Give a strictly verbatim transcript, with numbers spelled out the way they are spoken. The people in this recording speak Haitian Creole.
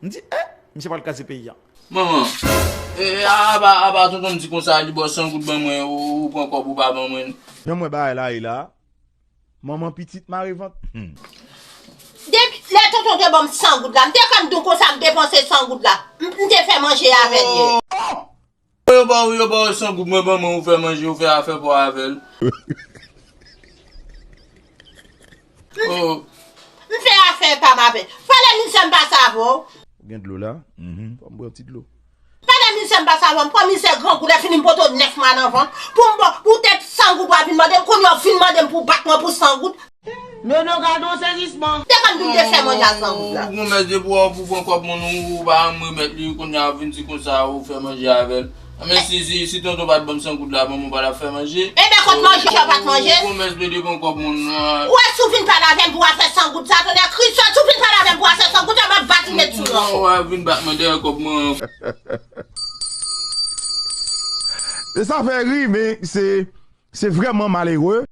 M di, eh, misye pral kraze peyi a. Manman, e, aba, aba tonton m di konsa, li ba w san goud ban mwen, ou, ou pran kòb ou pa ban mwen. Jan m wè bagay la ye la, manman pitit mare vant. Hmm. Depi lè tonton te ban m san goud la, m te konn di w konsa m depanse san goud la. M, m te fè manje avè l yè. Yo ba w, yo ba w san goud, mwen ban mwen, ou fè manje, ou fè afè pa w avè l. Oh. M fè afè pa m avè l. Fò lè misye m pase avè w. Ou gen dlo la? Mhm. Fò m bwè yon ti dlo. Fò lè misye m pase avè w, m pran misye grangou, lè fini m pote w nèf mwa nan vant. Pou m ba w, poutèt san goud w ap vin mande m, kounye a w fin mande m pou w bat mwen pou san goud. Nono, gade yon sezisman. Devan m di m te fè manje a san goud la. Ou gon mès depi w pou pran kòb moun ou pa janm remèt li, kounye a w vin di konsa ou fè manje avè l. Men si, si, si tonton pa t ban m san goud la, manman pa t ap fè manje. Enben kot manje w pa t manje? Ou gon mès plede pran kòb moun. Ou wè si w vin pale avè m pou afè san goud sa, tonnè Kris, si w vin pale avè m pou afè san goud sa, m ap bat ou nèt sou lan. Ou wè vin bat mwen dèyè kòb mwen. E sa fè ri, men se, se vrèman malere.